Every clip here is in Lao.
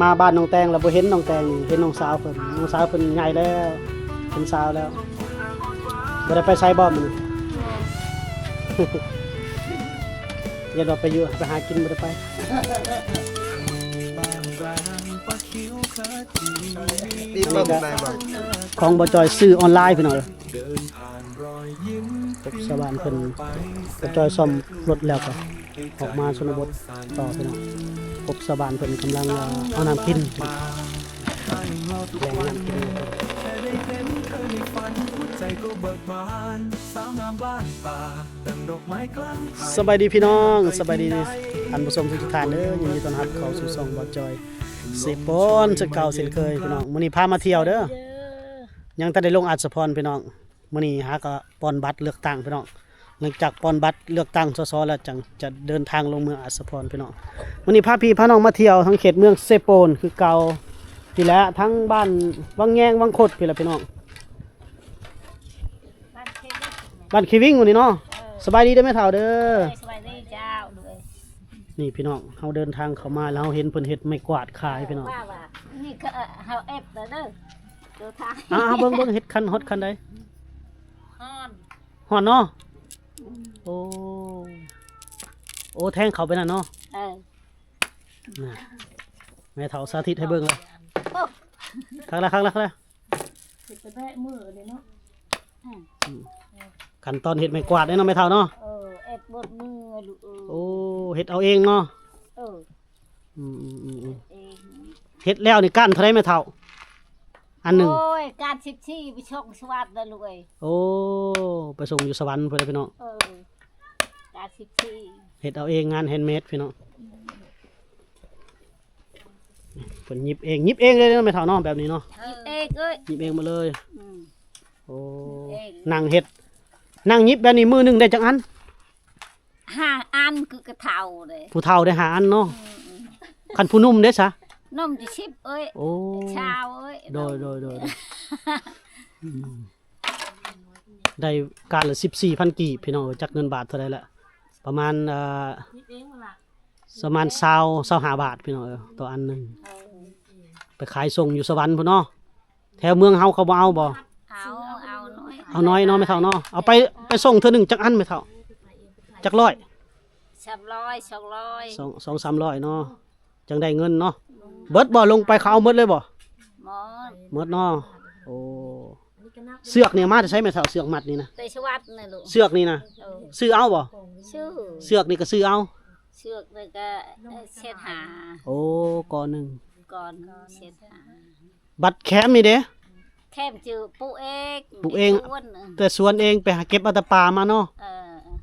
ມາບ້ານນ້ອງແຕງແລ້ວບໍ່ເຫັນນ້ອງແຕງນີ້ ເຫັນນ້ອງສາວເພິ່ນ ນ້ອງສາວເພິ່ນໃຫຍ່ແລ້ວ ເປັນສາວແລ້ວ ບໍ່ໄດ້ໄປໃສບໍ່ມື້ນີ້? ຢ້ານວ່າໄປຢູ່ ໄປຫາກິນ ບໍ່ໄດ້ໄປ. ອັນນີ້ກະຂອງບໍ່ຈ່ອຍ ຊື້ອອນລາຍ ພີ່ນ້ອງເອີຍ. ພົບຊາວບ້ານເພິ່ນ ກະຈ່ອຍສ້ອມລົດແລ້ວກະອອກມາຊົນນະບົດຕໍ່ພີ່ນ້ອງ. ພົບຊາວບ້ານເພິ່ນກຳລັງ ເອົາ ເອົານ້ຳກິນ ແລງນ້ຳກິນ. ສະບາຍດີພີ່ນ້ອງ ສະບາຍດີທ່ານຜູ້ຊົມທຸກໆທ່ານເດີ. ຍິນດີຕ້ອນຮັບເຂົ້າສູ່ຊ່ອງບ່າວຈ່ອຍເຊໂປນ ເຊັ່ນເກົ່າເຊັ່ນເຄີຍພີ່ນ້ອງ. ມື້ນີ້ພາມາທ່ຽວເດີ ຍັງທັນໄດ້ລົງອາດສະພອນພີ່ນ້ອງ. ມື້ນີ້ຫາກໍປ່ອນບັດເລືອກຕັ້ງພີ່ນ້ອງ. ຫຼັງຈາກປ່ອນບັດເລືອກຕັ້ງ ສສ ແລ້ວ ຈັ່ງຈະເດີນທາງລົງເມືອງອາດສະພອນພີ່ນ້ອງ. ມື້ນີ້ພາພີ່ພານ້ອງມາທ່ຽວທາງເຂດເມືອງເຊໂປນຄືເກົ່າ ພີ້ແຫຼະ ທາງບ້ານວັງແຍງ ວັງຄົດພີ້ແຫຼະພີ່ນ້ອງ. ບ້ານເຄວິງ ບ້ານເຄວິງມື້ນີ້ເນາະ. ເອີ ສະບາຍດີເດີແມ່ເຖົ້າເດີ. ເອີ ສະບາຍດີເຈົ້າ. ນີ້ພີ່ນ້ອງ ເຮົາເດີນທາງເຂົ້າມາແລ້ວ ເຮົາເຫັນເພິ່ນເຮັດໄມ້ກວາດຂາຍພີ່ນ້ອງ. ເອີ ວ່າ ວ່າ ນີ້ກະເຮົາແອບແລ້ວເດີ. ເອົາ ເບິ່ງ ເບິ່ງ ເຮັດຂັ້ນ ຮອດຂັ້ນໃດ? ຮ້ອນ ຮ້ອນເນາະ. ອືມ ໂອ້ ໂອ້ ແທງເຂົ້າໄປນັ້ນເນາະ. ເອີ ນະ ແມ່ເຖົ້າສາທິດໃຫ້ເບິ່ງເລີຍ. ໂອ້ ຄັກລະ ຄັກລະ ຄັກລະ. ເຮັດແຕ່ແບະມືນີ້ເນາະ. ອືມ ອືມ ຂັ້ນຕອນເຮັດໄມ້ກວາດເດ້ເນາະແມ່ເຖົ້າເນາະ. ເອີ ແອບເບິດມືລູກເອີຍ. ໂອ້ ເຮັດເອົາເອງເນາະ. ເອີ ອືມໆໆໆ ເຮັດແລ້ວນີ້ກ້ານເທົ່າໃດແມ່ເຖົ້າ ອັນໜຶ່ງ? ໂອ້ຍ ກ້ານສິບສີ່ ໄປສົ່ງສະຫວັນເດີລູກເອີຍ. ໂອ້ ໄປສົ່ງຢູ່ສະຫວັນພຸ້ນເດີພີ່ນ້ອງ. ເອີ ກ້ານສິບສີ່ ເຮັດເອົາເອງ ງານແຮນເມດພີ່ນ້ອງ. ເພິ່ນຫຍິບເອງ ຫຍິບເອງເລີຍເນາະແມ່ເຖົ້າເນາະ ແບບນີ້ເນາະ. ເອີ ຫຍິບເອງເລີຍ ຫຍິບເອງໝົດເລີຍ. ອືມ ໂອ້ ເຮັດເອງ ນັ່ງເຮັດ ນັ່ງຫຍິບແບບນີ້ ມື້ໜຶ່ງໄດ້ຈັກອັນ? ຫ້າອັນຄືກະເຖົ້າເດ້. ຜູ້ເຖົ້າໄດ້ຫ້າອັນເນາະ. ອືມໆ ຄັນຜູ້ໜຸ່ມເດ້ຊະ? ໜຸ່ມຈະສິບເອີຍ. ໂອ້ ຊາວເອີຍ. ໂດຍໆໆໆ ອືມ ໄດ້ກ້ານລະສິບສີ່ພັນກີບພີ່ນ້ອງເອີຍ. ຈັກເງິນບາດເທົ່າໃດລະ? ປະມານ ເອີ ປະມານຊາວ ຊາວຫ້າບາດພີ່ນ້ອງເອີຍ ຕໍ່ອັນໜຶ່ງ. ເອີ ໄປຂາຍສົ່ງຢູ່ສະຫວັນພຸ້ນເນາະ. ແຖວເມືອງເຮົາເຂົາບໍ່ເອົາບໍ່? ເອົາ ເອົາໜ້ອຍ ເອົາໜ້ອຍເນາະແມ່ເຖົ້າເນາະ. ເອົາໄປ ໄປສົ່ງເທື່ອໜຶ່ງຈັກອັນແມ່ເຖົ້າ? ຈັກຮ້ອຍ? ສາມຮ້ອຍ ສອງຮ້ອຍ ສອງ ສອງສາມຮ້ອຍເນາະ ຈັ່ງໄດ້ເງິນເນາະ. ອືມ ເບິດບໍ່? ລົງໄປເຂົາເອົາໝົດເລີຍບໍ່? ໝົດ ໝົດເນາະ. ໂອ້ ເຊືອກນີ້ມາແຕ່ໃສແມ່ເຖົ້າ? ເຊືອກມັດນີ້ນະ? ແຕ່ສະຫວັນນະລູກ. ເຊືອກນີ້ນະ? ເອີ ຊື້ເອົາບໍ່? ຊື້ ເຊືອກນີ້ກະຊື້ເອົາ. ເຊືອກນີ້ກະ ເອີ ແສນຫ້າ. ໂອ້ ກໍໜຶ່ງ ກໍໜຶ່ງແສນຫ້າ. ບັດແຄມນີ້ເດ? ແຄມຈື່ປູກເອງ ປູກເອງ ແຕ່ສວນເອງ ໄປຫາເກັບເອົາແຕ່ປ່າມາເນາະ.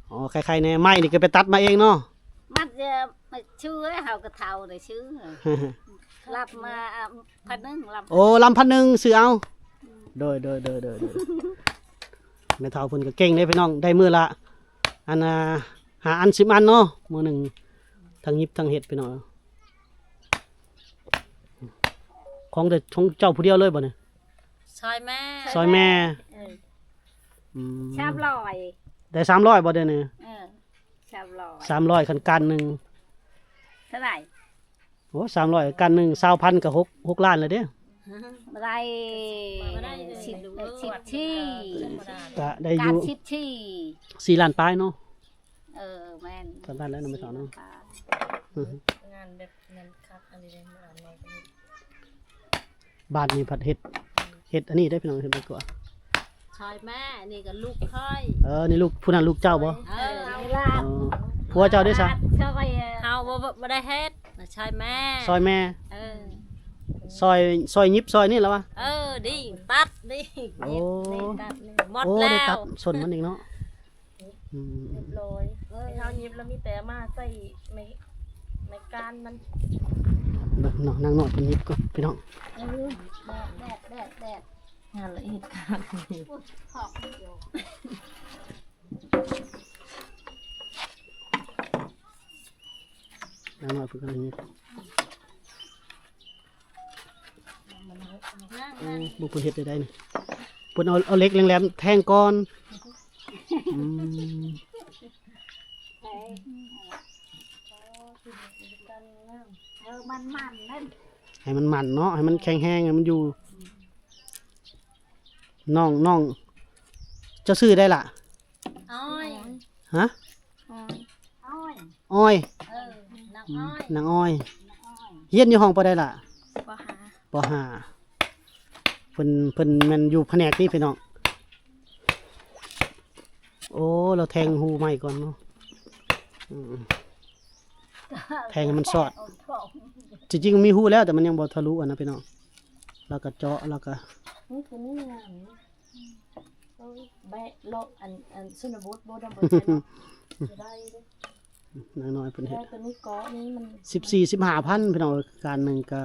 ເອີ ອໍ ໄຄໆແດ່ ໄມ້ນີ້ກະໄປຕັດມາເອງເນາະ. ມັນຈະມາຊື້ ເຮົາກະເຖົ້າໄດ້ຊື້ ລັບມາ ອາ ພັນໜຶ່ງ ລຳ ໂອ້ ລຳພັນໜຶ່ງ ຊື້ເອົາ. ໂດຍໆໆ ແມ່ເຖົ້າເພິ່ນກະເກັ່ງເດ້ພີ່ນ້ອງ ໄດ້ມື້ລະ ອັນ ອ່າ ຫ້າອັນ ສິບອັນເນາະ ມື້ໜຶ່ງ ທັງຫຍິບທັງເຮັດພີ່ນ້ອງ. ຂອງແຕ່ຂອງເຈົ້າຜູ້ດຽວເລີຍບໍ່ນີ້? ຊ່ອຍແມ່ ຊ່ອຍແມ່. ເອີ ອືມ ສາມຮ້ອຍ ໄດ້ສາມຮ້ອຍບໍ່ດຽວນີ້? ເອີ ສາມຮ້ອຍ ສາມຮ້ອຍ ຄັນກ້ານໜຶ່ງ ເທົ່າໃດ? ໂອ້ ສາມຮ້ອຍ ກ້ານໜຶ່ງ ຊາວພັນ ກະຫົກ ຫົກລ້ານແລ້ວເດ້. ບໍ່ໄດ້ ສິບ ສິບສີ່ ກະໄດ້ຢູ່ ສິບສີ່ ສີ່ລ້ານປາຍເນາະ. ເອີ ແມ່ນ ສ່ຳນັ້ນແຫຼະເນາະແມ່ເຖົ້າເນາະ. ງານແບບນັ້ນຄັກ ອັນນີ້ເດ້ ງານໃນ ບ້ານນີ້ພັດເຮັດ ເຮັດອັນນີ້ໄດ້ພີ່ນ້ອງ ເຮັດໄມ້ກວາດ ຊ່ອຍແມ່. ນີ້ກະລູກຂ້ອຍ ເອີ ນີ້ລູກ ຜູ້ນັ້ນລູກເຈົ້າບໍ່? ເອີ ນີ້ລານ ອໍ ຜົວເຈົ້າເດ້ຊະ? ເຮົາບໍ່ ບໍ່ໄດ້ເຮັດ ຊ່ອຍແມ່ ຊ່ອຍແມ່. ເອີ ຊ່ອຍ ຊ່ອຍຫຍິບຊ່ອຍນີ້ລະວະ. ເອີ ດີ ຕັດດີ ໂອ້ ນີ້ຕັດນີ້ ໝົດ ໂອ້ ແລ້ວ ໄດ້ຕັດສົ້ນມັນອີກເນາະ. ອືມ ຮຽບຮ້ອຍ ເອີ ເຮົາຫຍິບແລ້ວມີແຕ່ມາໃສ່ໃນ ໃນກ້ານມັນ. ເບິ່ງເນາະ ນາງນ້ອຍເພິ່ນຫຍິບກ່ອນພີ່ນ້ອງ. ເອີ ແດດ ແດດ ແດດ ແດດ ງານລະອຽດຄັກ. ນາງນ້ອຍເພິ່ນກຳລັງຫຍິບ. ໂອ້ ເບິ່ງເພິ່ນເຮັດໄດ້ໄດ໋ນີ້ ເພິ່ນເອົາ ເອົາເຫຼັກແຫຼມໆແທງກ່ອນ. ອືມ ເອີ ມັນໆນັ້ນ ໃຫ້ມັນໝັ້ນເນາະ ໃຫ້ມັນແຂງແຮງ ໃຫ້ມັນຢູ່. ນ້ອງ ນ້ອງ ເຈົ້າຊື່ໃດລະ? ອ້ອຍ. ຮະ? ອ້ອຍ. ອ້ອຍ. ເອີ ນາງອ້ອຍ ນາງອ້ອຍ. ຮຽນຢູ່ຫ້ອງປາໃດລະ? ປໍຫ້າ. ປໍຫ້າ. ເພິ່ນ ເພິ່ນແມ່ນຢູ່ພະແນກນີ້ພີ່ນ້ອງ. ໂອ້ ລາວແທງຮູໃໝ່ກ່ອນເນາະ. ອືມ ແທງໃຫ້ມັນສອດ. ທີ່ຈິງມີຮູແລ້ວ ແຕ່ມັນຍັງບໍ່ທະລຸຫັ້ນນະພີ່ນ້ອງ. ລາວກະເຈາະ ລາວກະ ນີ້ຕົວນີ້ງາມ. ເອົາແບະເລາະອັນ ອັນຊົນນະບົດບໍ່ດຳບໍ່ໃຈເນາະ. ຈະໄດ້ເດ້. ນາງນ້ອຍເພິ່ນເຮັດ ແລ້ວຕົວນີ້ເກາະນີ້ມັນ ສິບສີ່ ສິບຫ້າພັນພີ່ນ້ອງເອີຍ. ການໜຶ່ງກະ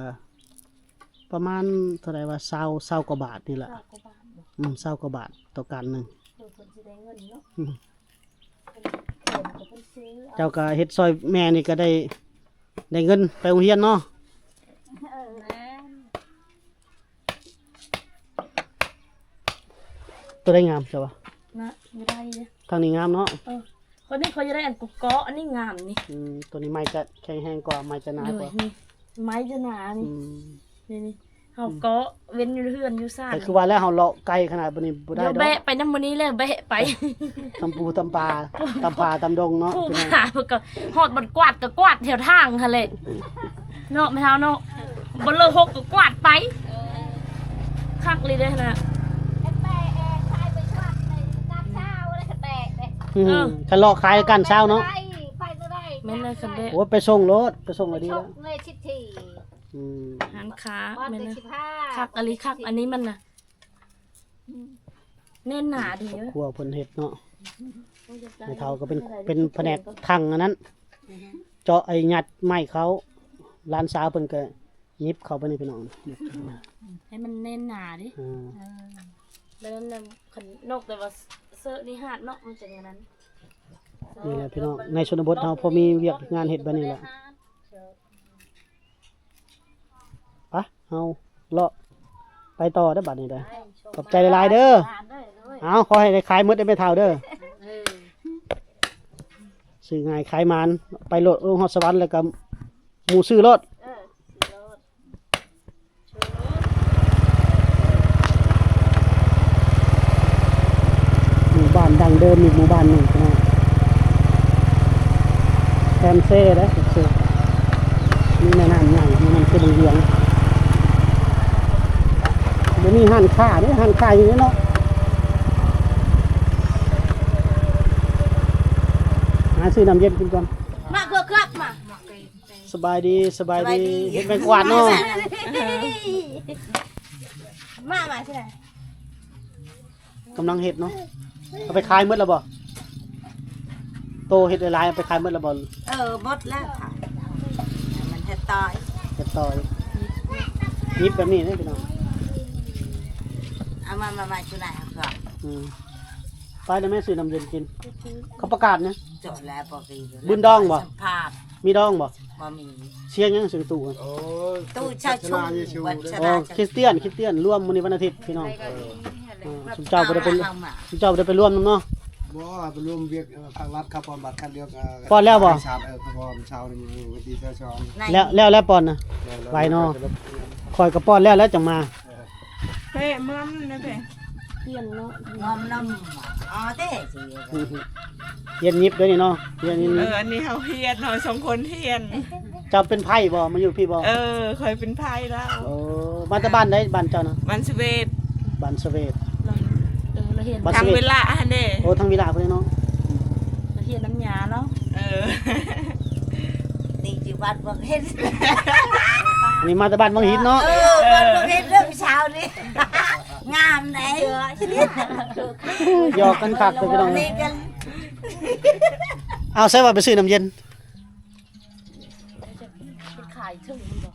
ປະມານເທົ່າໃດວະ ຊາວ ຊາວກວ່າບາດນີ້ລະ. ຊາວກວ່າບາດບໍ່? ອືມ ຊາວກວ່າບາດຕໍ່ການໜຶ່ງ. ເອີ ເພິ່ນຊິໄດ້ເງິນເນາະ. ອືມ ເພິ່ນ ເພິ່ນກໍເພິ່ນຊື້ເອົາ. ເຈົ້າກໍເຮັດຊ່ອຍແມ່ນີ້ກໍໄດ້ ໄດ້ເງິນໄປໂຮງຮຽນເນາະ. ເອີ ແມ່ນ. ຕົວໃດງາມເຈົ້າວ່າ? ນະ ບໍ່ໄດ້ເດ້. ທາງນີ້ງາມເນາະ. ເອີ ຄົນນີ້ເຂົາຢາກໄດ້ອັນເກາະໆ ອັນນີ້ງາມນີ້. ອືມ ຕົວນີ້ໄມ້ຈະແຂງແຮງກວ່າ ໄມ້ຈະໜາກວ່າ. ໂດຍ ນີ້ ໄມ້ຈະໜານີ້. ອືມ ນີ້ໆ ເຮົາເກາະເວັ້ນຢູ່ເຮືອນຢູ່ຊານ. ແຕ່ຄືວ່າແລ້ວ ເຮົາເລາະໄກຂະໜາດບາດນີ້ບໍ່ໄດ້ດອກ. ແບະໄປນຳມື້ນີ້ແລ້ວ ແບະໄປ ຕຳປູຕຳປາ ຕຳປ່າຕຳດົງເນາະ. ຜູ້ຫາກໍຮອດບ່ອນກວາດ ກໍກວາດແຖວທາງຫັ້ນແຫຼະ. ເນາະແມ່ເຖົ້າເນາະ ບໍ່ເລີກຫົກກໍກວາດໄປ. ເອີ ຄັກອີ່ຫຼີເດ້ຫັ້ນນະ. ອືມ ເອີ ຄັນເລາະຂາຍກັນເຊົ້າເນາະ. ແມ່ນເລີຍ ຄັນແບະ. ໂອ້ ໄປສົ່ງໂລດ ໄປສົ່ງກໍດີແລ້ວ. ອືມ ຮ້ານຄ້າ ແມ່ນເລີຍ. ຄັກອີ່ຫຼີ ຄັກອັນນີ້ມັນນະ. ແໜ້ນໜາດີ. ຄອບຄົວເພິ່ນເຮັດເນາະ. ແມ່ເຖົ້າກໍເປັນ ເປັນພະແນກຖັງອັນນັ້ນ ເຈາະໄອ້ຍັດໄມ້ເຂົ້າ. ຫຼານສາວເພິ່ນກໍຫຍິບເຂົ້າໄປນີ້ພີ່ນ້ອງ ໃຫ້ມັນແໜ້ນໜາເດ້. ເອີ ແລ້ວນັ້ນ ຄັນນອກແຕ່ວ່າເຊີະນີ້ຫາດເນາະ ມັນຈັ່ງອັນນັ້ນ. ນີ້ແຫຼະພີ່ນ້ອງ ໃນຊົນນະບົດເຮົາພໍມີວຽກງານເຮັດແບບນີ້ແຫຼະ. ໄປ ເຮົາເລາະໄປຕໍ່ເດີບາດນີ້ເດີ. ຂອບໃຈຫຼາຍໆເດີ. ເອົາ ຂໍໃຫ້ໄດ້ຂາຍໝົດເດີແມ່ເຖົ້າເດີ. ເອີ ຊື້ງ່າຍຂາຍໝານ ໄປໂລດ ລົງຮອດສະຫວັນແລ້ວກໍໝູ່ຊື້ໂລດ. ເອີ ຊື້ໂລດ. ໝູ່ບ້ານດັ້ງເດີມອີກໝູ່ບ້ານໜຶ່ງພີ່ນ້ອງ ແຄມເຊເດ້. ມີແມ່ນ້ຳໃຫຍ່ ມີນ້ຳເຊບັງວຽງ. ບໍ່ມີຮ້ານຄ້າເດ້ ຮ້ານຄ້າຢູ່ເນາະ. ຫາຊື້ນ້ຳເຢັນກິນກ່ອນ. ມາເກືອບໆ ມາ. ສະບາຍດີ ສະບາຍດີ. ສະບາຍດີ. ເຮັດໄມ້ກວາດເນາະ. ມາ ມາຊິລະ. ກຳລັງເຮັດເນາະ. ເອົາໄປຂາຍໝົດແລ້ວບໍ່? ໂຕເຮັດຫຼາຍໆ ເອົາໄປຂາຍໝົດແລ້ວບໍ່? ເອີ ໝົດແລ້ວ. ມັນເຮັດຕໍ່ ເຮັດຕໍ່. ຫຍິບແບບນີ້ເດ້ພີ່ນ້ອງ. ເອົາມາ ມາ ມາ ຈຸໄລເອົາເຄື່ອງ. ອືມ ໄປແລ້ວແມ່ຊື້ນ້ຳເຢັນກິນ. ເຂົາປະກາດນະ. ຈົບແລ້ວ ບໍ່ມີແລ້ວ. ບຸນດອງບໍ່? ສຳພາດ. ມີດອງບໍ່? ບໍ່ມີ. ສຽງຫຍັງ ສຽງຕູ້? ໂອ້ຍ ຕູ້ຊາວຊຸ່ມ. ໂອ້ ຄຣິສຕຽນ ຄຣິສຕຽນ ລວມມື້ນີ້ວັນອາທິດພີ່ນ້ອງ. ເອີ ເອີ ຊຸມເຈົ້າບໍ່ໄດ້ໄປ ຊຸມເຈົ້າບໍ່ໄດ້ໄປລວມນຳເນາະ. ບໍ່ ໄປລວມວຽກ ເອີ ທາງລັດເຂົາປ້ອນບັດຄັນດຽວ. ປ້ອນແລ້ວບໍ່? ເອີ ເຂົາປ້ອນເຊົ້ານີ້ ມື້ວັນທີຊາວສອງ. ແລ້ວ ແລ້ວ ແລ້ວປ້ອນນະ. ໄວເນາະ. ຂ້ອຍກໍປ້ອນແລ້ວ ແລ້ວຈັ່ງມາ. ເອີ ເພະ ເມືອງນັ້ນເພະ ປ່ຽນເນາະ. ງອມນຳ ອໍ ເດ້ຊິ ຮຽນຫຍິບເດ້ນີ້ເນາະ. ຮຽນ ເອີ ອັນນີ້ເຮົາຮຽນ ເຮົາສອງຄົນຮຽນ. ເຈົ້າເປັນໄພບໍ່? ມາຢູ່ພີ້ບໍ່? ເອີ ຂ້ອຍເປັນໄພລາວ. ໂອ້ ມາແຕ່ບ້ານໃດ? ບ້ານເຈົ້ານະ? ບ້ານສະເວດ. ບ້ານສະເວດ. ເອີ ລາວຮຽນ ທາງວິລະຫັ້ນເດ້. ໂອ້ ທາງວິລະພຸ້ນເນາະ. ລາວຮຽນນຳຍາເນາະ. ເອີ ນີ້ຢູ່ບ້ານວັງຫີນ. ນີ້ມາແຕ່ບ້ານວັງຫີນເນາະ. ເອີ ບ້ານວັງຫີນເດີ ຜູ້ສາວນີ້ ງາມໃດ. ຢອກກັນຄັກເດີພີ່ນ້ອງ. ເອົາ ໃສວ່າໄປຊື້ນ້ຳເຢັນ?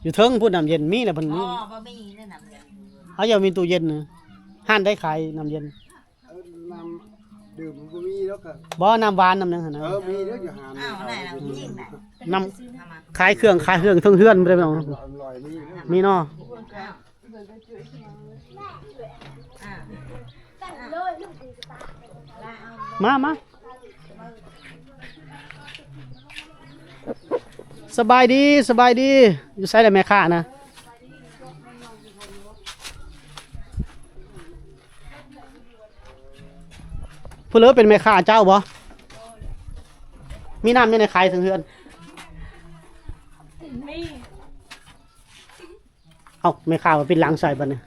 ຢູ່ເທິງພຸ້ນ ນ້ຳເຢັນມີແລ້ວເພິ່ນມີ. ອໍ ບໍ່ມີເດ້ນ້ຳເຢັນ. ເອົາ ຢ່າມີຕູ້ເຢັນນະ. ຮ້ານໃດຂາຍນ້ຳເຢັນ? ເອີ ນ້ຳດື່ມບໍ່ມີແລ້ວກະ ບໍ່ ນ້ຳຫວານນ້ຳຫຍັງຫັ້ນນະ. ເອີ ມີເດີຢູ່ຮ້ານ. ເອົາ ນ້ຳ ຂາຍເຄື່ອງ ຂາຍເຄື່ອງເທິງເຮືອນບໍ່ໄດ້ເນາະ. ມີເນາະ. ມາ ມາ ສະບາຍດີ ສະບາຍດີ. ຢູ່ໃສລະແມ່ຄ້ານະ? ຜູ້ເລີເປັນແມ່ຄ້າເຈົ້າບໍ່? ມີນ້ຳຍັງໄດ້ຂາຍເທິງເຮືອນ? ມີ. ເອົ້າ ແມ່ຄ້າວ່າປິດຫຼັງໃສ່ບັດນີ້.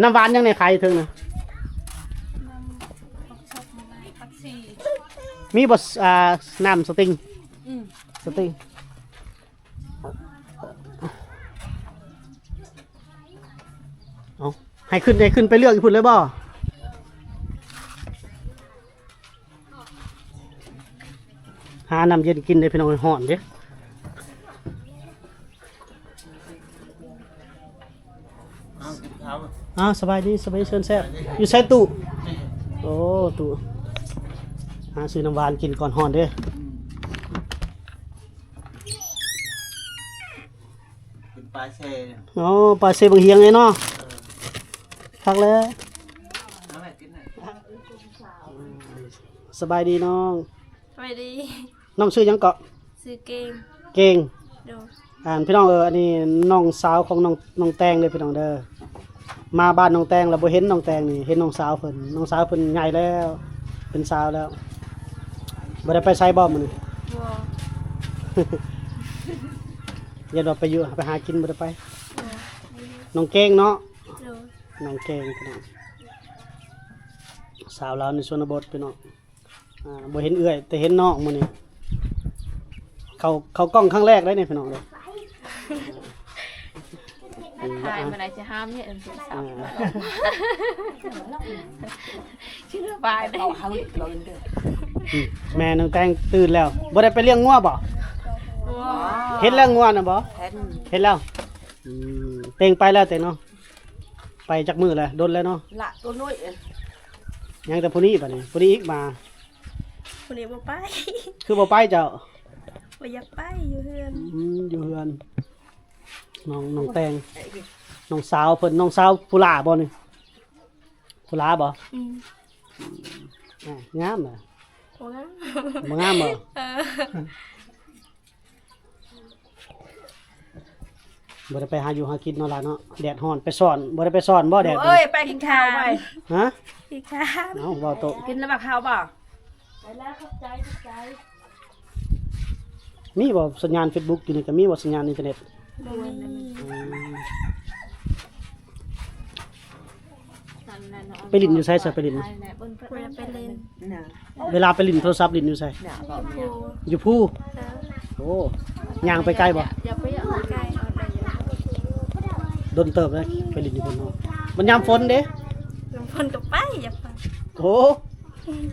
ນ້ຳຫວານຍັງໄດ້ຂາຍເທິງນະ? ນ້ຳ ບັກສົດ ບັກຊີ ມີບໍ່? ອ່າ ນ້ຳສະຕິງ? ອືມ ສະຕິງ. ເອົາ ໃຫ້ຂຶ້ນ ໃຫ້ຂຶ້ນໄປເລືອກຢູ່ພຸ້ນເລີຍບໍ່? ຫານ້ຳເຢັນກິນເດ້ພີ່ນ້ອງ ຮ້ອນເດ້. ອ້າວ ສະບາຍດີ ສະບາຍດີ ເຊີນແຊບ. ຢູ່ໃສຕູ້? ໂອ້ ຕູ້ ຫາຊື້ນ້ຳຫວານກິນກ່ອນ ຮ້ອນເດ້. ເປັນປາເຊ. ອໍ ປາເຊບັງຫຽງເດ້ເນາະ. ເອີ ຄັກແລ້ວ. ສະບາຍດີນ້ອງ. ສະບາຍດີ. ນ້ອງຊື່ຫຍັງເກາະ? ຊື່ເກັ່ງ. ເກັ່ງ. ໂດຍ. ອ່າ ພີ່ນ້ອງເອີຍ ອັນນີ້ນ້ອງສາວຂອງນ້ອງ ນ້ອງແຕງເດີ້ພີ່ນ້ອງເດີ້. ມາບ້ານນ້ອງແຕງແລ້ວບໍ່ເຫັນນ້ອງແຕງນີ້ ເຫັນນ້ອງສາວເພິ່ນ. ນ້ອງສາວເພິ່ນໃຫຍ່ແລ້ວ ເປັນສາວແລ້ວ. ບໍ່ໄດ້ໄປໃສບໍ່ມື້ນີ້? ບໍ່. ຢ້ານວ່າໄປຢູ່ ໄປຫາກິນບໍ່ໄດ້ໄປ? ບໍ່. ນ້ອງເກັ່ງເນາະ? ໂດຍ. ນ້ອງເກັ່ງພີ່ນ້ອງ ສາວລາວໃນຊົນນະບົດພີ່ນ້ອງ. ອ່າ ບໍ່ເຫັນເອື້ອຍ ແຕ່ເຫັນນ້ອງມື້ນີ້ ເຂົ້າ ເຂົ້າກ້ອງຄັ້ງແລກໄດ໋ນີ້ພີ່ນ້ອງເດີ. ຖ່າຍມາໄດ້ຊິຫ້າມເຮັດອັນເປັນສາວ ອ່າ ຊິລະບາຍໄດ້. ອືມ ແມ່ນ້ອງແຕງຕື່ນແລ້ວ ບໍ່ໄດ້ໄປລ້ຽງງົວບໍ່? ບໍ່. ເຫັນແລ້ວງົວນະບໍ່? ເຫັນ ເຫັນແລ້ວ. ອືມ ເຕັງໄປແລ້ວເຕັງເນາະ. ໄປຈັກມື້ແລ້ວ? ດົນແລ້ວເນາະ ລະໂຕນ້ອຍ. ຍັງແຕ່ຜູ້ນີ້ບັດນີ້ ຜູ້ນີ້ອີກມາ. ຜູ້ນີ້ບໍ່ໄປ. ຄືບໍ່ໄປເຈົ້າ? ບໍ່ຢາກໄປ ຢູ່ເຮືອນ. ອືມ ຢູ່ເຮືອນ. ນ້ອງ ນ້ອງແຕງ ນ້ອງສາວເພິ່ນ ນ້ອງສາວຜູ້ຫຼ້າບໍ່ນີ້? ຜູ້ຫຼ້າບໍ່? ອືມ ອ່າ ງາມນະ. ບໍ່ງາມ. ບໍ່ງາມບໍ່? ເອີ. ບໍ່ໄດ້ໄປຫາຢູ່ຫາກິນເນາະຫຼານເນາະ ແດດຮ້ອນ. ໄປສອນ ບໍ່ໄດ້ໄປສອນບໍ່ແດດ? ເອີຍ ໄປກິນເຂົ້າໄປ. ຮະ? ກິນເຂົ້າ. ເອົ້າ ເວົ້າໂຕະ ກິນແລ້ວບໍ່ເຂົ້າບໍ່? ໄປແລ້ວ ຂອບໃຈ ຂອບໃຈ. ມີບໍ່ສັນຍານເຟສບຸກຢູ່ນີ້ ກະມີບໍ່ສັນຍານອິນເຕີເນັດ? ບໍ່ມີ. ອືມ. ໄປຫຼິ້ນຢູ່ໃສຊະ? ໄປຫຼິ້ນ ບໍ່ໄດ້ໄປຫຼິ້ນ. ເວລາໄປຫຼິ້ນໂທລະສັບຫຼິ້ນຢູ່ໃສ? ຢູ່ພູ. ໂອ້ ຍ່າງໄປໄກບໍ່? ບໍ່ໄກ. ດົນເຕີບເລີຍ ໄປຫຼິ້ນຢູ່ພຸ້ນເນາະ. ມັນຍາມຝົນເດ້? ຍາມຝົນກະໄປ ຢາກໄປ. ໂອ້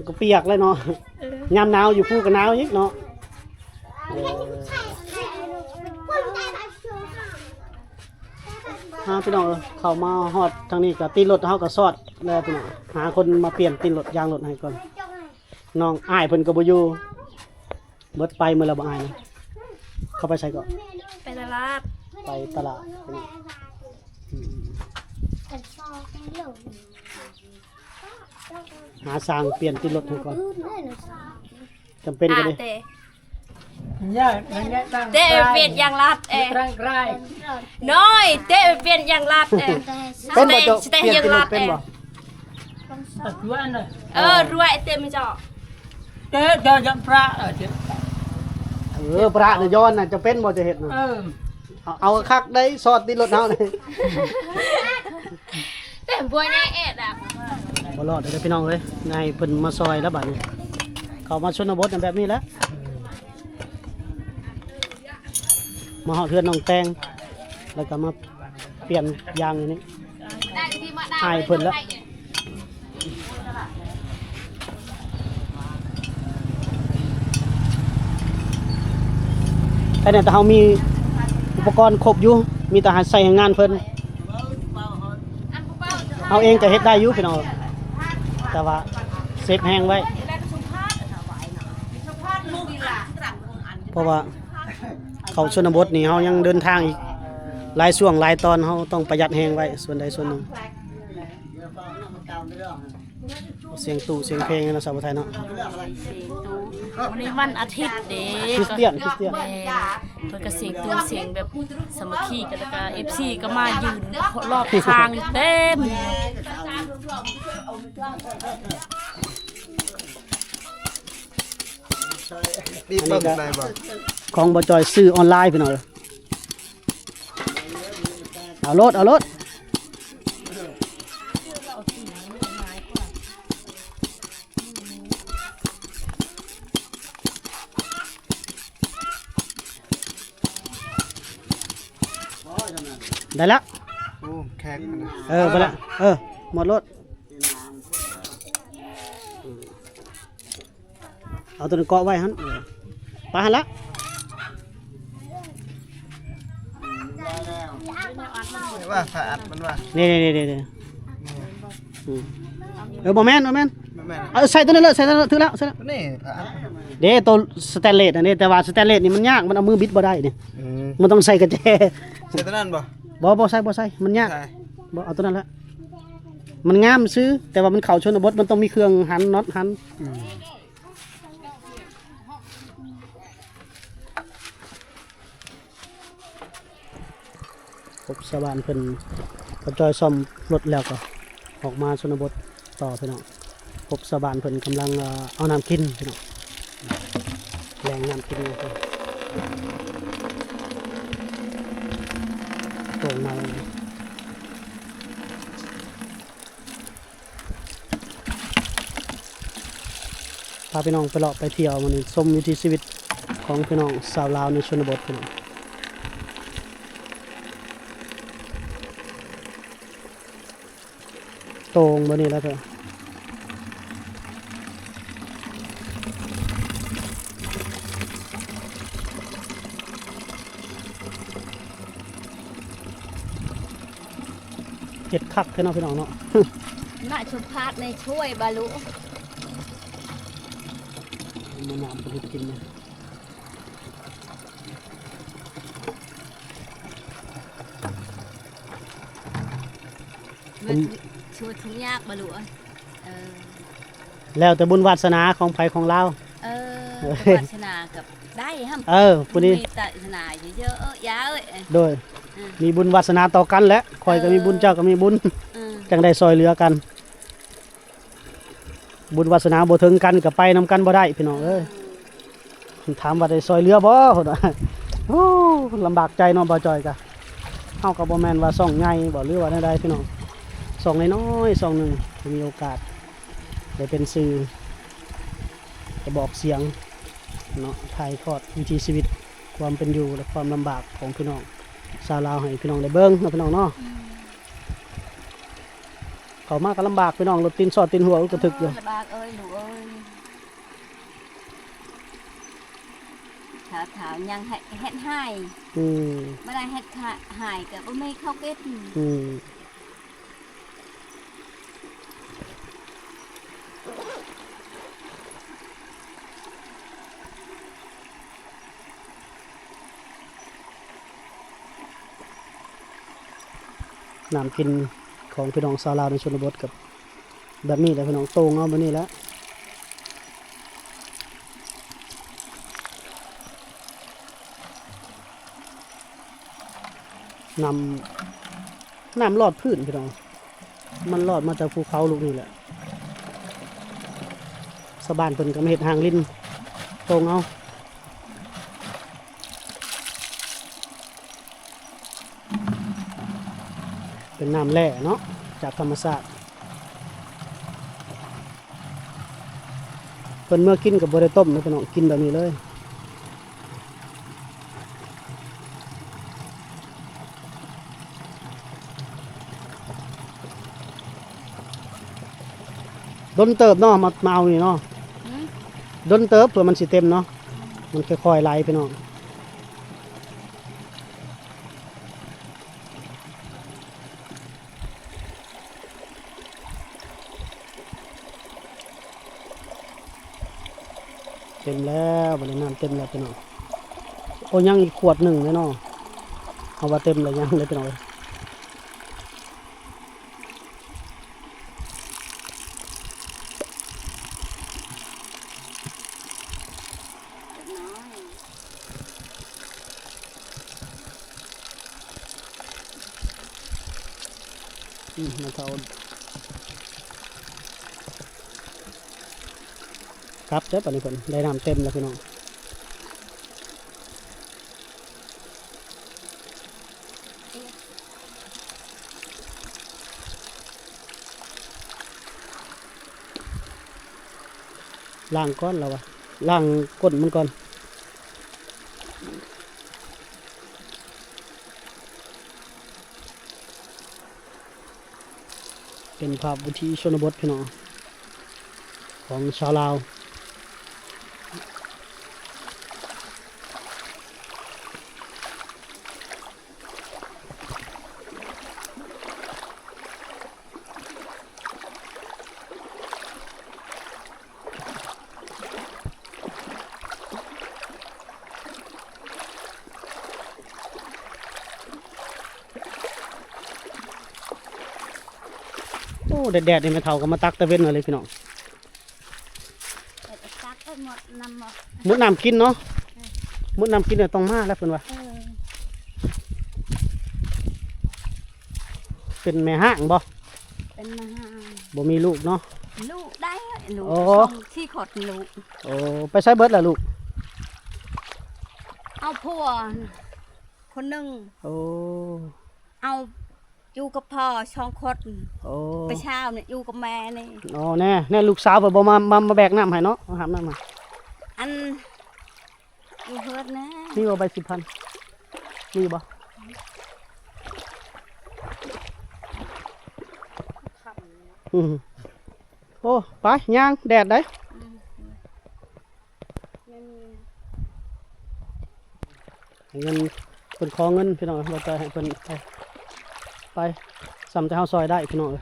ກະປຽກເລີຍເນາະ. ເອີ ຍາມໜາວຢູ່ພູກະໜາວອີກເນາະ. ເອີ ອ່າ ພີ່ນ້ອງເອີຍ ເຂົ້າມາຮອດທາງນີ້ກະຕີນລົດເຮົາກະຊອດແລ້ວພີ່ນ້ອງ. ຫາຄົນມາປ່ຽນຕີນລົດ ຢາງລົດໃຫ້ກ່ອນ. ນ້ອງ ອ້າຍເພິ່ນກະບໍ່ຢູ່ ເບິດໄປໝົດແລ້ວບໍ່ ອ້າຍນະ? ເຂົາໄປໃສເກາະ? ໄປຕະຫຼາດ. ໄປຕະຫຼາດ. ອືມ. ຫາຊ່າງປ່ຽນຕີນລົດໃຫ້ກ່ອນ. ຈຳເປັນກະເດ້. ເຕະໄປປ່ຽນຢາງລັດເອ. ນ້ອຍ ເຕະໄປປ່ຽນຢາງລັດເອ. ເປັນບໍ່ເຈົ້າ? ເຕະຢາງລັດເອ. ເອີ ລວຍເຕະມາເຈາະ. ເຕະຢາງພຣະ. ເອີ ພຣະນະຍ້ອນນະ. ຈະເປັນບໍ່ ຈະເຮັດນະ? ເອີ ເອົາ ເອົາຄັກໄດ໋ ຊອດຕິດລົດເຮົານີ້. ແຕ່ບໍ່ແນ່ແອດອະ ບໍ່ລອດເດີພີ່ນ້ອງເອີຍ. ໃຫ້ເພິ່ນມາຊ່ອຍແລ້ວບາດນີ້ ເຂົ້າມາຊົນນະບົດແບບນີ້ແຫຼະ. ມາຮອດເຮືອນນ້ອງແຕງ ແລ້ວກະມາປ່ຽນຢາງຢູ່ນີ້ ອ້າຍເພິ່ນລະ. ແຕ່ເຮົາມີອຸປະກອນຄົບຢູ່ ມີແຕ່ໃຫ້ໃຊ້ແຮງງານເພິ່ນ. ເຮົາເອງກະເຮັດໄດ້ຢູ່ພີ່ນ້ອງ ແຕ່ວ່າເຊບແຮງໄວ້ ເພາະວ່າເຂົ້າຊົນນະບົດນີ້ ເຮົາຍັງເດີນທາງອີກຫຼາຍຊ່ວງຫຼາຍຕອນ ເຮົາຕ້ອງປະຢັດແຮງໄວ້ສ່ວນໃດສ່ວນໜຶ່ງ. ສຽງຕູ້ສຽງເພງເນາະ ສາວຜູ້ໄທເນາະ. ມື້ນີ້ວັນອາທິດເດ້ ຄຣິສຕຽນ ຄຣິສຕຽນ. ແມ່ນ ເພິ່ນກະສຽງຕູ້ສຽງແບບສາມັກຄີກັນ ແລ້ວກະເອັຟຊີກະມາຢືນລອບຂ້າງຢູ່ເຕັມ. ນີ້ເບິ່ງໄດ້ບໍ່? ຂອງບໍ່ຈ່ອຍຊື້ອອນລາຍພີ່ນ້ອງເອີຍ. ເອົາໂລດ ເອົາໂລດ. ໄດ້ແລ້ວ. ໂອ້ ແຂກມັນນະ ເອີ ໄປລະ ເອີ ໝົດໂລດ. ເອົາໂຕນັ້ນເກາະໄວ້ຫັ້ນ ເອີ ໄປຫັ້ນລະ. ວ່າພາອັດມັນວ່າ ນີ້ໆໆໆ ອືມ ເອີ ບໍ່ແມ່ນ ບໍ່ແມ່ນ ບໍ່ແມ່ນ ເອົາໃສ່ໂຕນັ້ນເລີຍ ໃສ່ໂຕນັ້ນ ຖືກແລ້ວ ໃສ່ແລ້ວ. ນີ້ພາອັດ ເດ້ ໂຕສະແຕນເລດອັນນີ້ ແຕ່ວ່າສະແຕນເລດນີ້ມັນຍາກ ມັນເອົາມືບິດບໍ່ໄດ້ນີ້. ອືມ ມັນຕ້ອງໃສ່ກະແຈ. ໃສ່ໂຕນັ້ນບໍ່? ບໍ່ ບໍ່ໃສ່ ບໍ່ໃສ່ ມັນຍາກ. ບໍ່ ເອົາໂຕນັ້ນລະ ມັນງາມຊື່ ແຕ່ວ່າມັນເຂົ້າຊົນນະບົດ ມັນຕ້ອງມີເຄື່ອງຫັນ ນັອດຫັນ. ອືມ ພົບຊາວບ້ານເພິ່ນ ເຂົາຈ່ອຍສ້ອມລົດແລ້ວກໍອອກມາຊົນນະບົດຕໍ່ພີ່ນ້ອງ. ພົບຊາວບ້ານເພິ່ນກຳລັງ ເອີ ເອົານ້ຳກິນພີ່ນ້ອງ ແລ່ງນ້ຳກິນຢູ່ ໂຕ່ງເນົ່າ. ພາພີ່ນ້ອງໄປເລາະໄປທ່ຽວ ມື້ນີ້ຊົມວິຖີຊີວິດຂອງພີ່ນ້ອງຊາວລາວໃນຊົນນະບົດພີ່ນ້ອງ. ໂຕ່ງບໍ່ນີ້ລະເດີ. ເຮັດຄັກແທ້ເນາະພີ່ນ້ອງເນາະ. ມາຊຸມພາດໃນຖ້ວຍບາລຸ ມານ້ຳບໍ່ໄດ້ກິນເລີຍ. ມັນ ອືມ ຊົ່ວທຸກຍາກບໍ່ຮູ້ ເອີ ແລ້ວແຕ່ບຸນວາດສະໜາຂອງໃຜຂອງລາວ. ເອີ ແຕ່ວາດສະໜາກໍໄດ້ຫັ້ນ. ເອີ ຜູ້ນີ້ ມີວາດສະໜາເຍີະໆ ຢ່າເອີຍ. ໂດຍ ອືມ ມີບຸນວາດສະໜາຕໍ່ກັນແຫຼະ ຂ້ອຍກໍມີບຸນ ເອີ ເຈົ້າກໍມີບຸນ ອືມ ຈັ່ງໄດ້ຊ່ອຍເຫຼືອກັນ. ບຸນວາດສະໜາບໍ່ເຖິງກັນກໍໄປນຳກັນບໍ່ໄດ້ພີ່ນ້ອງເອີຍ. ອືມ ຖາມວ່າໄດ້ຊ່ອຍເຫຼືອບໍ່ ເພິ່ນວ່າ. ໂອ້ ລຳບາກໃຈເນາະ ບ່າວຈ່ອຍກະ ເຮົາກໍບໍ່ແມ່ນວ່າຊ່ອງໃຫຍ່ບໍ່ ຫຼືວ່າແນວໃດພີ່ນ້ອງ ຊ່ອງນ້ອຍໆ ຊ່ອງໜຶ່ງທີ່ມີໂອກາດໄດ້ເປັນສື່ກະບອກສຽງເນາະ ຖ່າຍທອດວິຖີຊີວິດ ຄວາມເປັນຢູ່ ແລະ ຄວາມລຳບາກຂອງພີ່ນ້ອງຊາວລາວໃຫ້ພີ່ນ້ອງໄດ້ເບິ່ງເນາະ ພີ່ນ້ອງເນາະ. ອືມ ເຂົ້າມາກໍລຳບາກພີ່ນ້ອງ ລົດຕີນຊອດຕີນຫົວ ອຶກກະທຶກຢູ່. ລຳບາກເອີຍລູກເອີຍ ຖ້າ ຖ້າຍັງເຮັດ ເຮັດຮ້າຍ. ອືມ ບໍ່ໄດ້ເຮັດຮ້າຍກໍບໍ່ມີເຂົ້າກິນ. ອືມ ນ້ຳກິນຂອງພີ່ນ້ອງຊາວລາວໃນຊົນນະບົດກໍແບບນີ້ແຫຼະພີ່ນ້ອງ ໂຕ່ງເອົາແບບນີ້ແຫຼະ. ນ້ຳ ນ້ຳລອດພື້ນພີ່ນ້ອງ ມັນລອດມາຈາກພູເຂົາລູກນີ້ແຫຼະ. ຊາວບ້ານເພິ່ນກໍມາເຮັດຮ່າງລິນໂຕ່ງເອົາ ເປັນນ້ຳແຮ່ເນາະ ຈາກທຳມະຊາດ. ເພິ່ນເມືອກິນກໍບໍ່ໄດ້ຕົ້ມເນາະພີ່ນ້ອງ ກິນແບບນີ້ເລີຍ. ດົນເຕີບເນາະ ມາ ມາເອົານີ້ເນາະ. ຫືມ ດົນເຕີບເພື່ອມັນຊິເຕັມເນາະ. ມັນຄ່ອຍໆໄຫຼພີ່ນ້ອງ. ເຕັມແລ້ວ ບັດນີ້ນ້ຳເຕັມແລ້ວພີ່ນ້ອງ. ໂອ້ ຍັງອີກຂວດໜຶ່ງເດ້ເນາະ. ເຮົາວ່າເຕັມແລ້ວ ຍັງເດ້ພີ່ນ້ອງເອີຍ. ອືມ ມາເທົ່າ. ກັບເດີ້ ບັດນີ້ເພິ່ນໄດ້ນ້ຳເຕັມແລ້ວພີ່ນ້ອງ. ລ້າງກ່ອນລາວວ່າ ລ້າງກົ້ນມັນກ່ອນ. ເປັນພາບວິຖີຊົນນະບົດພີ່ນ້ອງ ຂອງຊາວລາວ. ໂອ້ ແດດໆ ນີ້ແມ່ເຖົ້າກໍມາຕັກຕາເວັນເອົາເລີຍພີ່ນ້ອງ. ແລ້ວກໍຕັກໄປໝົດນ້ຳໝົດ ໝົດນ້ຳກິນເນາະ. ເອີ ໝົດນ້ຳກິນແລ້ວຕ້ອງມາແລ້ວເພິ່ນວ່າ. ເອີ ເປັນແມ່ຮ້າງບໍ່? ເປັນແມ່ຮ້າງ ບໍ່ມີລູກເນາະ. ລູກໄດ້ລູກ ໂອ້ ສອງສີ່ຄົນລູກ. ໂອ້ ໄປໃສເບິດລະລູກ? ເອົາຜົວຄົນໜຶ່ງ. ໂອ້ ເອົາ ຢູ່ກັບພໍ່ສອງຄົນ. ໂອ້ ໄປເຊົ້ານີ້ຢູ່ກັບແມ່ນີ້. ອໍ ແນ່ ແນ່ ລູກສາວເພິ່ນບໍ່ມາ ມາ ມາແບກນ້ຳໃຫ້ເນາະ ມາຫາບນ້ຳໃຫ້. ອັນ ຢູ່ເຮືອນນະ ມີບໍ່ໃບສິບພັນ? ມີບໍ່? ອືມ ໂອ້ ໄປຍ່າງແດດໄດ໋. ອືມ ເງິນ ເພິ່ນຂໍເງິນພີ່ນ້ອງ ບໍ່ຈ່ອຍໃຫ້ເພິ່ນໄປ ໄປ ສ່ຳແຕ່ເຮົາຊ່ອຍໄດ້ພີ່ນ້ອງເອີຍ.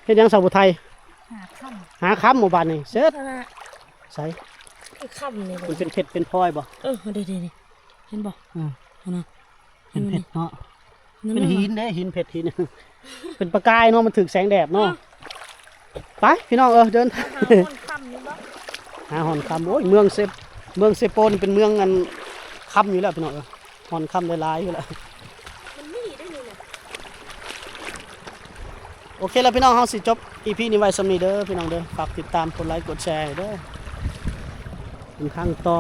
ເຮັດຫຍັງສາວຜູ້ໄທ? ຫາຄຳ ຫາຄຳໝູ່ບ້ານນີ້ເສັດ. ໃສ? ຄຳນີ້ ມັນເປັນເພັດເປັນພອຍບໍ່? ເອີ ເດ້ໆ ເຫັນບໍ່? ເອີ ຫັ້ນນະ ເປັນເພັດເນາະ. ເປັນຫີນເດ້ ຫີນເພັດຫີນ ເປັນປະກາຍເນາະ ມັນຖືກແສງແດດເນາະ. ເອີ ໄປພີ່ນ້ອງເອີຍ ເດີນທາງ ຫາຮ່ອນຄຳນີ້ບໍ່? ຫາຮ່ອນຄຳ. ໂອ້ຍ ເມືອງເຊ ເມືອງເຊໂປນເປັນເມືອງອັນຄຳຢູ່ແລ້ວພີ່ນ້ອງເອີຍ ຮ່ອນຄຳໄດ້ຫຼາຍຢູ່ແລ້ວ. ມັນມີໄດ້ນີ້ນະ. ໂອເຄແລ້ວພີ່ນ້ອງ ເຮົາຊິຈົບອີພີນີ້ໄວ້ສ່ຳນີ້ເດີພີ່ນ້ອງເດີ. ຝາກຕິດຕາມ ກົດໄລ ກົດແຊໃຫ້ເດີ. ເປັນຄັ້ງຕໍ່